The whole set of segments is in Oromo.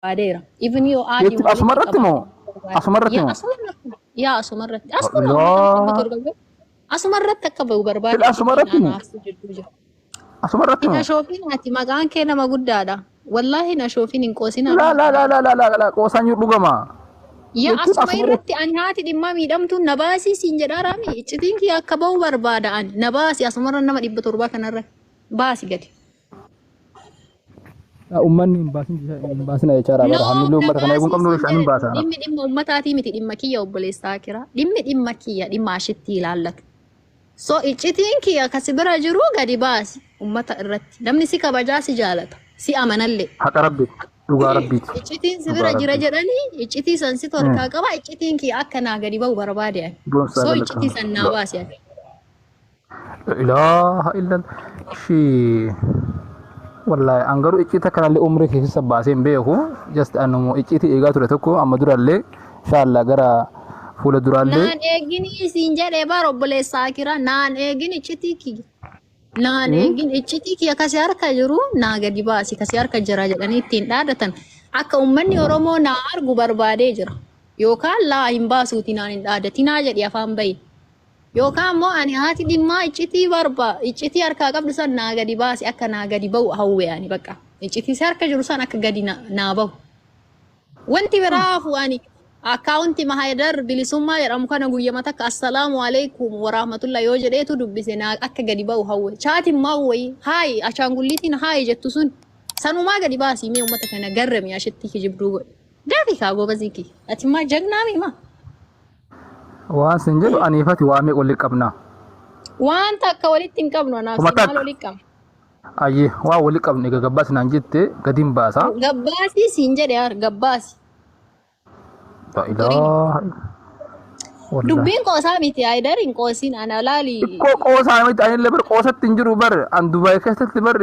Barbaadeera. Even yoo aadii Jechuun asuma walitti irratti moo? qabaate. Asuma irratti Yaa moo? asuma irratti. Yaa asuma irratti. As kun uummata Laa. 700 asuma irratti akka bahu barbaade. Sila asuma irratti moo? Anaaf si jidduu jira. Asuma irratti Hin moo? ashoofin, ati maqaan kee nama guddaadha. Wallaahi hin ashoofin, hin qoosin. Laa laa laa laa laa laa laa, qoosaan jiru dhugama. Yaa Jechuun asuma asuma irratti ani haati dhimma miidhamtuun na baasii siin jedhaa raami. Iccitiin kiyya akka bahu barbaada ani. Na baasi, asumarra nama 700 kanarra baasi gadi. Uummanni hin baasin, hin baasina jechaadha bara. No, Hamillee na uummata kana eeguun baasii qabnu siin bishaan hin jedhe. baasa. Dhimmi dhimma ummataatii miti, dhimma kiyya obboleessaa kira. Dhimmi dhimma kiyya, dhimma ashitti ilaallatu. So iccitiin kiyya kasi bira jiru gadi baasi ummata irratti. Namni si kabajaa, si jaalata. Si amanallee. Haqa rabbiiti. Dhugaa rabbiiti. Iccitiin si Dhugaa bira jira rabbiiti. jedhanii iccitii san si torkaa qaba. Iccitiin kiyya akka naa gadi bahu barbaade ani. Boonsaa So iccitii galata. san naa baasi ani. La ilaha illallah. Ishii. Wallaahi an garuu icciita kanallee umrii keessa baasee hin beeku. Just anuma icciitii eegaa ture tokko amma durallee inshallah gara fuula duraallee. Naan eegini siin jedhee bara, obboleessaa kira, naan eegin iccitii kiyya. Naan eegin, iccitii kiyya kasi harka jiru naa gadi baasi, kasi harka jira jedhanii ittiin dhaadatan akka uummanni Oromoo naa argu barbaadee jira. Yookaan laa hin baasuuti naan hin dhaadatinaa jedhi afaan bahi. Yookaan immoo ani haati dhimmaa iccitii barba iccitii harkaa qabdu san naa gadi baasi, akka naa gadi bahu hawwe ani bakka. Iccitii si harka jiru san akka gadi naa bahu. Wanti biraa hafu, ani akkaawunti Mahaayidar Bilisummaa jedhamu kana guyyama takka "Assalaamu alaikum warahmatullah" yoo jedheetu dubbise naa akka gadi bahu hawwe. Chaatiin maal wayii haayi ashaangulliitiin haayi jettu sun sanumaa gadi baasii mee uummata kana garrami ashitti kijibduu godhe. Daafi kaa gobazii kiyya. Ati maa jagnaa mi maa? Waan sin jedhu, aniifati waa meeqa walitti qabna? Waan takka walitti hin qabnu, anaaf Kuma si maal takka. walitti qabna? Ayyee, waan walitti qabnu egaa gabbaas naan jette gadiin baasa. Gabbaasii siin jedhe har gabbaasi. La ilaha wallahi. Dubbiin qoosaa miti, Haayidar, hin qoosiin ana laali. Xiqqoo qoosaa miti, anillee bar qoosatti hin jiru bar, an Dubaay keessatti bar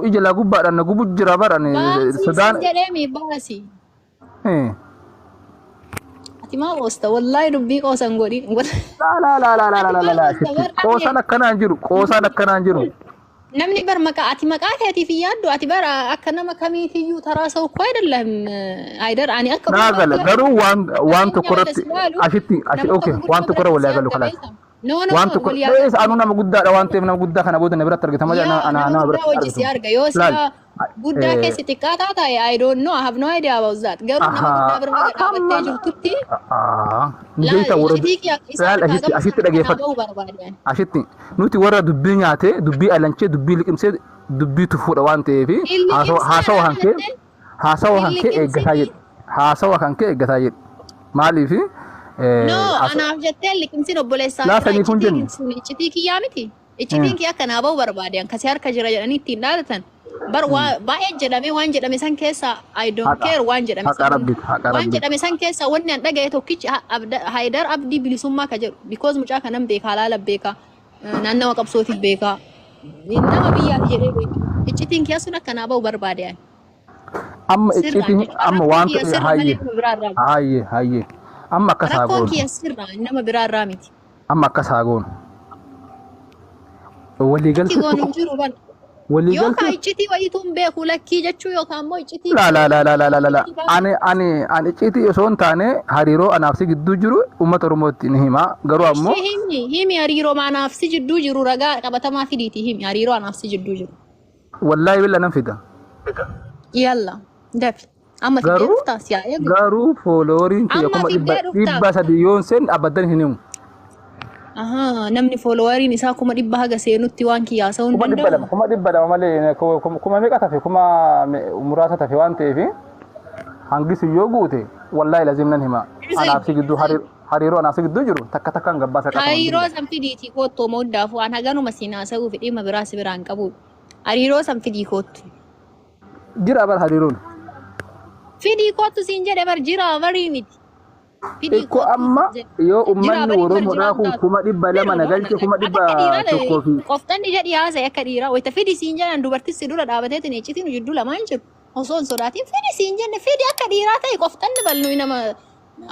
ija laa gubbaadhaan na gubu jira bar ani Baasii sodaan. siin jedheemi, baasi. Ati maa qoosta? Wallaahi dubbii qoosan godhin. Laa laa laa laa laa laa laa laa. Ati maal qoosta? Qoosaan akkanaan jiru, qoosaan akkanaan jiru. Namni bar maqaa, ati maqaa keetiif hin yaaddu, ati bar akka nama kamiitiyyuu taraa ሰው እኮ አይደለም Haayidar, ani akka Naa gala, garuu waan tokko fakkeenyaa irratti wal ilaalu ashitti ashi namoota okay, gurguddoo waan tokko irra biratti walii si galu arga kalaas. beekta. No, no, Waan no, tokko walii dhees anuu nama guddaadha waan ta'eef nama guddaa kana booda na biratti argita malee Yaa ana nama nama guddaa biratti wajji si argatu. arga yoo Laal. sila guddaa keessi xiqqaa taata, I don't know, I have no idea about that, garuu nama guddaa bira baga dhaabattee jirtutti Ni beekta laal warra iccitii kiyya isa laal harkaa ashitti qabu ashitti sana akka naa dhageeffadhu. bahu barbaade ani. Ashitti nuti warra dubbii nyaatee, dubbii alanchee, dubbii liqimsee, dubbii tufuudha waan ta'eef Hin haasawa liqimsinaa kan kee jettee haasawa hin kan kee eeggataa liqimsinii. jedhu, haasawa kan kee eeggataa jedhu, maaliif No, anaaf jettee liqimsin, obboleessaa laa kira saniif hin iccitiin jenne. sun iccitii kiyyaa miti. Iccitiin kiyya akka naa bahu barbaade an kasi harka jira jedhanii ittiin dhaadatan. Bar waa baay'ee jedhame, waan jedhame san keessa I don't Haqa care waan jedhame haqa san hunda. rabbiiti, haqa Waan rabbiiti. jedhame san keessa wanni an dhagaye tokkichi Haayidar Abdii Bilisummaa ka jedhu, because mucaa kanan beeka, halaala beeka, naannawa qabsootiif beeka, nama biyyaati jedhee beeka. Iccitiin kiyya sun akka naa bahu barbaade ani. Amma Sirraan iccitiin jechuudha. amma Rakkoon waan kiyya ta'e sirra malee hayyee nama biraa irraa miti. Hayyee hayyee, amma akkas haa Rakkoon goonu. kiyya sirra, nama biraa irraa miti. Amma akkas haa goonu. Itti Waliigaltee goonu tokko hin jiru bara. Yookaan waliigaltee iccitii wayituu hin beeku lakkii jechuu, yookaan immoo iccitii laa laa laa laa laa laa laa iccitii baasuu. Ani icciitii osoo hin taane hariiroo anaaf si gidduu jiru uummata Oromootti ni hima, garuu ammoo Ishee himi, himi, hariiroo anaaf si jidduu jiru ragaa qabatamaa fidiiti himi, hariiroo anaaf si jidduu jiru. Wallaahi billa nan fida. Yalla dafi, amma fiddee Garuu dhuftaa, si haa eegu. garuu followeriin kiyya Amma kuma dhibba fiddee dhuftaa. 300 yoon seen abaddan hin himu. Ahaa, namni followeriin isaa 100,000 haga seenutti waan kiyya haasa'uu hin 200,000 danda'u. 200,000 malee kuma meeqa tafe, kuma muraasa tafe waan ta'eef hangisi yoo guute wallaahi lazim nan hima. Anaaf si gidduu hariiroo anaaf si gidduu jiru takka takkaan gabbaasa qasaman Hariiroo billa. san fidiitii koottoo hundaafuu waan haganuma siin haasa'uu fi dhimma biraa si biraan qabu. Hariiroo san fidii koottu. Jira bar hariiroon. Fidii koottu siin jedhe bar, jira barii miti. Fidii Ikko koottu amma siin jedhe. yoo Jira ummanni barii bar Oromoodhaa jiraan kun taatu. 200,000 na galche, kuma Ati dhibba akka dhiiraa tokkoo fi qoftanni jedhi haasa'e akka dhiiraa. Wayita fidi siin jedhan dubartis si dura dhaabateetiin iccitiin jidduu lamaan jiru. Osoo hin sodaatin fidi siin jenne, fidi, akka dhiiraa ta'e qoftanni balnu, nama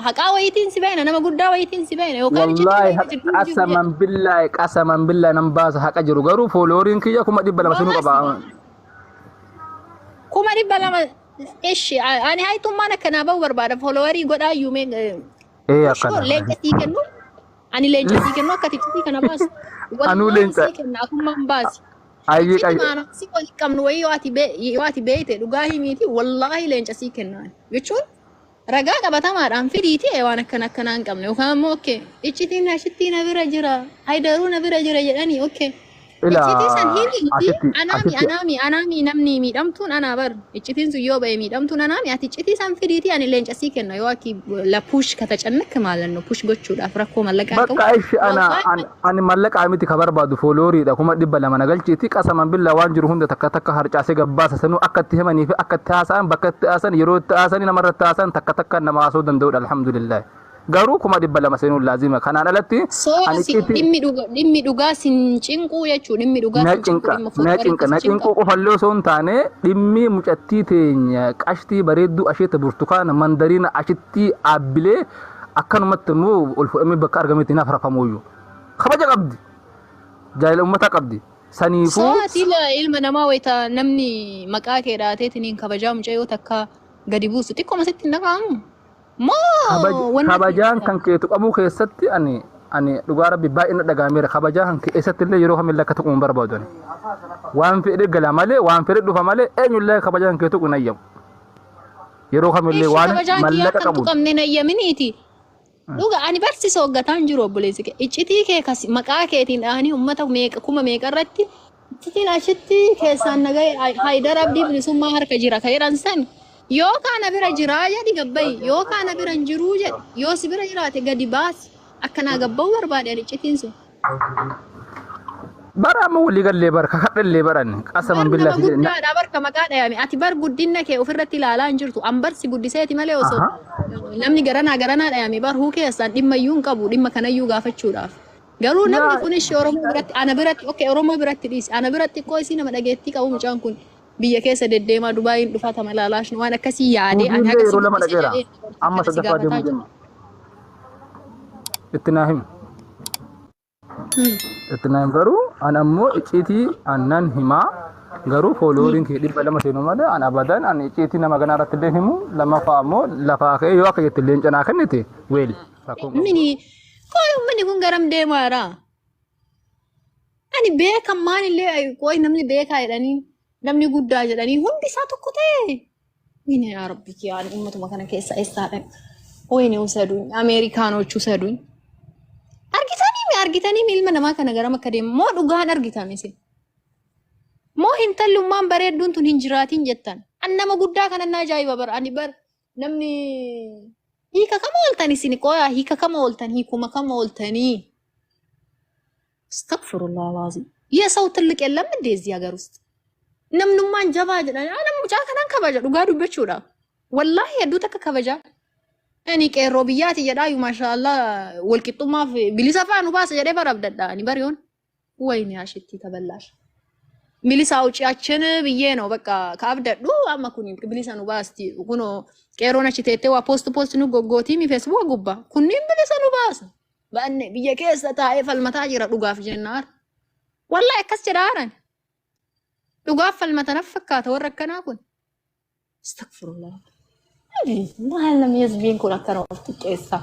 haqaa wayitiin si beena, nama guddaa wayitiin si beena, yookaan iccitiin Wallaahi wayitii jidduu jiru jedhe. Qasaman billaahi, qasaman billaahi nan baasa haqa jiru, garuu followeriin kiyya 200,000 sinuu qaba. 200,000. Ishi ani haytummaan akkanaa bahu barbaada. Followerii godhaa iyyuu mee Ee push akkana. godh leenca sii kennu. Ani leenca sii kennu akka iccitii kana baasu. Anuu Wallaahi leenca. sii kenna atummaan baasi. Ayyee Iccitii qayya. maana si wal qabnu wayii yoo ati yoo ati beeyte dhugaa himiiti wallaahi leenca sii kenna ani. Jechuun ragaa qabatamaadhaan fidiiti waan akkana akkanaa hin qabne yookaan immoo okay iccitiin ashittii na bira jira haydaruu na bira jira jedhanii okay. Iccitii san Ilaa himiiti asitti anaami asitti anaami anaami namni miidhamtuun anaa bar iccitiin sun yoo ba'e miidhamtuun anaami ati iccitii san fidiiti ani leenca sii kenna yoo akki la push katacannakka maalanno push gochuudhaaf rakkoo mallaqaa hin qabu. Bakka ishi ana Wallaahi ani mallaqa miti ka barbaadu foolooriidha 200,000 na galchiiti qasaman billaa waan jiru hunda takka takka harcaasee gabbaasa sanuu akka itti himanii fi akka itti haasa'an bakka itti haasa'an yeroo itti haasa'an namarra itti haasa'an takka takka nama haasa'uu danda'udha alhamdulillah garuu 200,000 seenuun laazima kanaan alatti Soo ani asi icciitii dhimmi dhugaa sin cinquu jechuu dhimmi dhugaa na sin cinquu cinqa dhimma na fooloorii cinqa si na cinqa. cinquu qofallee osoo hin taane dhimmi mucattii teenya qashtii bareedduu asheeta burtukaana mandariina ashittii aabbilee akkanumatti immoo ol fudhamee bakka argametti naaf rafamuuyyu kabaja qabdi jaalala ummataa qabdi saniifuu Soo ati ilma namaa wayita namni maqaa kee dhaateetiniin kabajaa mucayyoo takka gadi buusu xiqqooma sitti hin dhaga'amu. Moo wanni ati kabajaan kan kee tuqamuu keessatti ani ani dhugaa rabbi baay'ee na dhaga'ameera kabajaa kan kee eessatti illee yeroo kamillee akka tuqu hin barbaadu ani waan fedhe gala malee waan fedhe dhufa malee eenyullee kabajaa kan kee tuqu hin ayyamu yeroo kamillee Ishi waan kabajaan kiyyaa mallaqa akka hin qabuun tuqamne hin ayyaminiiti. Dhuga ani barsiisa hoggataan jiru obboleessi kee. Iccitii kee kas maqaa keetiin dhahanii uummata meeqa kuma meeqa irratti iccitiin achitti keessaan nagahee Haayidar Abdii bilisummaa harka jira ka jedhan san yoo kaana bira jiraa jedhi gabbayi yoo kaana bira hin jiruu jedhi yoo si bira jiraate gadi baasi akkanaa gabba'uu barbaade ani iccitiin sun. Bara amma walii gallee bara kakadhallee baran qasaman Bar billaa nama si jedhe na guddaadha barka maqaa dhayame ati bar guddinna kee ofirratti ilaalaa hin jirtu an bar si guddiseeti malee osoo aha namni garanaa garanaa dhayame bar huu keessaan dhimma iyyuu hin qabu dhimma kanayyuu gaafachuudhaaf. Garuu namni yaa kun ishee Oromoo biratti ana biratti okay Oromoo biratti dhiisi ana biratti xiqqoo isii nama dhageettii qabu mucaan kun biyya keessa deddeemaa Dubaayiin dhufaa tamalaalaash waan akkasii yaadee ani Suudiillee haga si yeroo lama guddise dhaqeera jedhee amma kana si sadaffaa gaafataa deemuu jira. deema itti naa himi itti naa himi garuu an ammoo icciitii annan himaa garuu foolooriin kee 200 seenuu malee an abadan an icciitii nama ganaa irratti illee himu lammaffaa ammoo lafaa ka'ee yoo akka jette leenca naa kennite weel rakkoon qabu. Mini qoy uummanni kun garam deemaa jira? Ani beekan maalillee qoy namni beekaa jedhanii namni guddaa jedhanii hundi isaa tokko ta'e. Wayne yaa rabbi kiyya ani uummatuma kana keessa eessaa dhaqe? Wayne usaduun Ameerikaanochi usaduun. Argitanii mi argitanii mi ilma namaa kana garam akka deemu moo dhugaan argitan isin? Moo intallummaan bareedduun tun hin jiraatin jettan? An nama guddaa kana na ajaa'iba bar ani bar namni hiika kama ooltan isin qoyaa hiika kama ooltan hiikuma kama ooltanii. Astagfirullah alazim. የሰው ትልቅ የለም እንዴ እዚህ ሀገር ውስጥ? Namnummaan jabaa jedhan ana mucaa kanan kabaja dhugaa dubbachuudhaaf. Wallaahi hedduu takka kabaja. Ani qeerroo biyyaati jedhaayu maashaallah walqixxummaaf bilisa faa nu baasa jedhee bara abdadha ani bariyoon ወይኔ አሽቲ ተበላሽ bilisa አውጪያችን ብዬ ነው በቃ ከአብደዱ አማ ኩኒ bilisa nu baasti kuno qeerroon achi teettee waa post post nu goggootii mi feesbuuka gubbaa kunniin bilisa nu baasa ba'anne biyya keessa taa'ee falmataa jira dhugaaf jennaar wallahi akkas jedha haaran dhugaaf falmata naf fakkaata warra akkanaa kun astagfirullah maal namni hizbiin kun akkana of xiqqeessa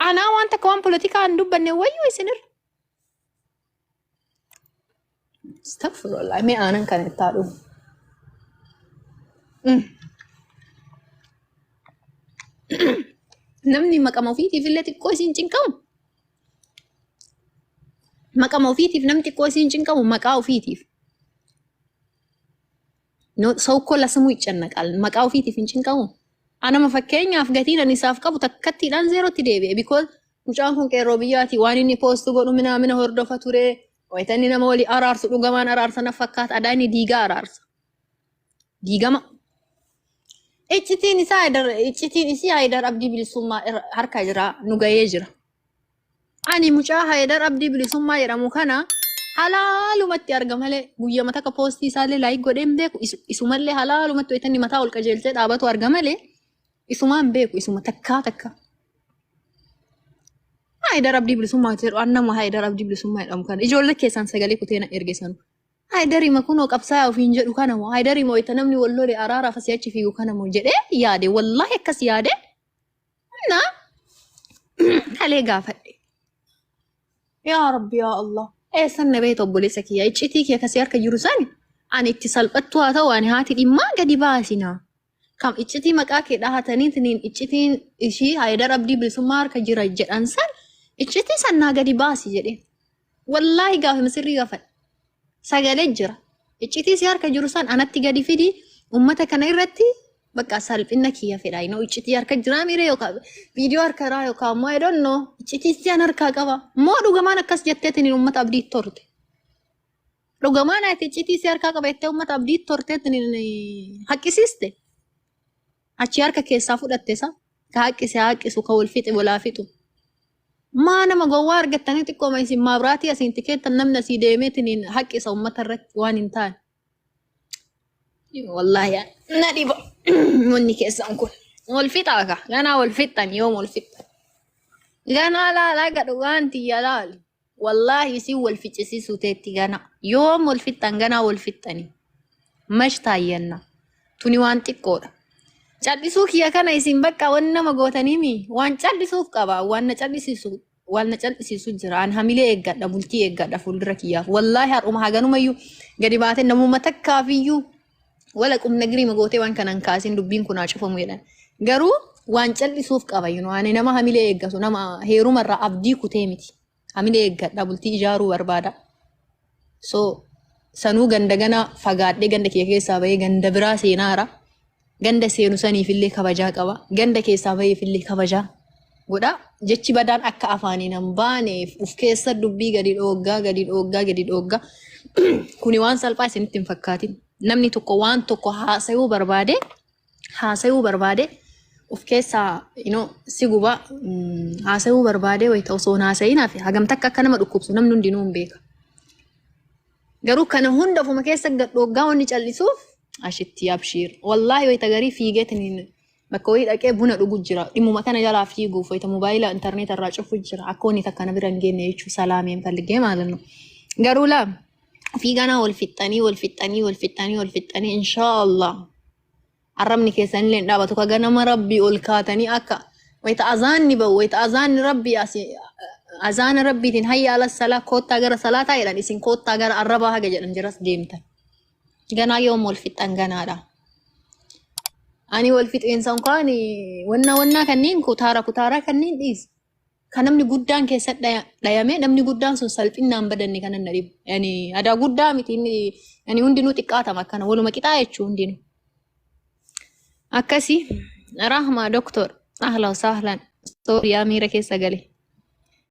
anaa waan takka waan polotikaa hin dubbanne wayyuu isinirra astagfirullah mee aanan kana ittaa dhugu. Namni maqama ofiitiif illee xiqqoo isiin cinqamu. Maqama ofiitiif namni xiqqoo isiin cinqamu maqaa ofiitiif. ሰው እኮ ለስሙ ይጨነቃል። Maqaa ofiitiif hin cinqamu. Anama fakkeenyaaf gatiin ani isaaf qabu takkattiidhaan zeerootti deebi'e. Because mucaan kun qeerroo biyyaati waan inni post godhu minaamina hordofa ture. Wayita inni nama walii araarsu dhugamaan araarsa na fakkaata. Adaa inni diigaa araarsa. Diigama. Iccitiin isaa Haayidar iccitiin isii Haayidar Abdii Bilisummaa harka jira nu gahee jira. Ani mucaa Haayidar Abdii Bilisummaa jedhamu kana halaalumatti arga malee guyyama takka poostii isaallee like godhee hin beeku isumallee halaalumatti wayita inni mataa ol qajeelchee dhaabatu arga malee isumaa hin beeku isuma takkaa takka. Haayidar Abdii Bilisummaa jedhu an nama Haayidar Abdii Bilisummaa jedhamu kana ijoollee keessaan sagalee kutee na erge sanu. Hayidarima kunoo qabsaa'aa ofiin jedhu kana moo hayidarima wayita namni wal lole araaraaf asii achi fiigu kana moo jedhee yaade, wallaahi akkas yaade na kalee gaafadhe. Yaa Rabbi, yaa Allah, eessan na beekta obboleessa kiyya, iccitii kiyya kasii harka jiru sani ani itti salphattu haa ta'u, ani haati dhimmaa gadi baasinaa. Kam iccitii maqaa kee dhahataniitiin iccitiin ishii Hayidar Abdii Bilisummaa harka jira jedhan san, iccitii san naa gadi baasi jedhee. Wallaahi gaafa sirrii gaafadhe. Sagalee jira. Iccitii si harka jiru san anatti gadi fidi, ummata kana irratti bakka salphina kiyya fedha. Inoo iccitii harka jiraa miire yookaan viidiyoo harka irraa yookaan immoo I don't know, iccitii si an harkaa qaba. Moo dhugamaan akkas jetteetiin ummata abdii torte? Dhugamaan ati iccitii si harkaa qaba jettee ummata abdii torteetiin haqqisiiste? Achi harka keessaa fudhatte isa? Ka haqqise haqqisu, ka wal fixe walaa fixu. Maa nama gowwaa argattanii xiqqooma isin maabraatii asiin tikeettan namni asii deemeetiin haqqisa ummata irratti waan hin taane. Wallaahi na dhiba wanni keessan kun. Wal fixaa ka ganaa wal fixxan, yoom wal fixxan. Ganaa laalaa gadhu waan tiyya laali. Wallaahi isin wal ficcisiisuu teetti gana. Yoom wal fixxan, ganaa wal fixxani. Mash taayyanna. Tuni waan xiqqoodha. Cal'isuu kiyya kana isin bakka waan nama gootaniimi waan cal'isuuf qaba, waan na cal'isiisu, waan na cal'isiisu jira. An hamilee eeggadha, bultii eeggadha fuuldura kiyyaaf. Wallaahi har'uma haganumayyuu gadi baatee namuma takkaafiyyuu wala qubna giriima gootee waan kanan kaasin, dubbiin kun haa cufamu jedhan. Garuu waan cal'isuuf qaba, ani nama hamilee eeggatu, nama heerumarraa abdii kutee miti. Hamilee eeggadha, bultii ijaaruu barbaada. So sanuu ganda gana fagaadhee ganda kiyya keessaa bahee ganda biraa seenaara. Ganda seenu saniifillee kabajaa qaba. Ganda keessaa baheefillee kabajaa godha. Jechi badaan akka afaaniin hin baaneef uf keessa dubbii gadi dhooggaa, gadi dhooggaa, gadi dhooggaa. Kuni waan salphaa isinitti hin fakkaatin. Namni tokko waan tokko haasayuu barbaade, haasayuu barbaade uf keessaa si guba, haasayuu barbaade wayita osoo hin haasayin hafe hagam takka akka nama dhukkubsu namni hundinuu hin beeka. Garuu kana hunda ofuma keessa gad dhooggaa wanni cal'isuuf ashitti abshiir. Wallaahi wayita garii fiigeetiin bakka wayii dhaqee buna dhugu jira. Dhimmuma kana jalaa fiiguuf wayita mobaayila intarneeta irraa cufu jira. Akka wanni takka na bira hin geenye jechuu salaameen falligee maalannu. Garuu laa fiiganaa wal fixxanii, wal fixxanii, wal fixxanii, wal fixxanii, inshaallah. Arrabni keessanillee hin dhaabatu ka ganama rabbii ol kaatanii akka wayita azaanni ba'u, wayita azaanni rabbii asi azaana rabbiitiin hayya ala salaa, koottaa gara salaataa jedhan, isin koottaa gara arrabaa haga jedhan jiras deemtan. Ganaa yoom wal fixxan ganaadha. Ani wal fixeensa unkaan wannaa wannaa kanneen kutaara kutaaraa kanneen dhiis. Kan namni guddaan keessa dhayame, namni guddaan sun salphinnaan badanne kanan na dhibu. Yani adaa guddaa miti inni, yani hundinuu xiqqaatama akkana waluma qixaa jechuu hundinuu. Akkasi Rahma doktor, ahla sahlan, sorry yaa miira keessa gale.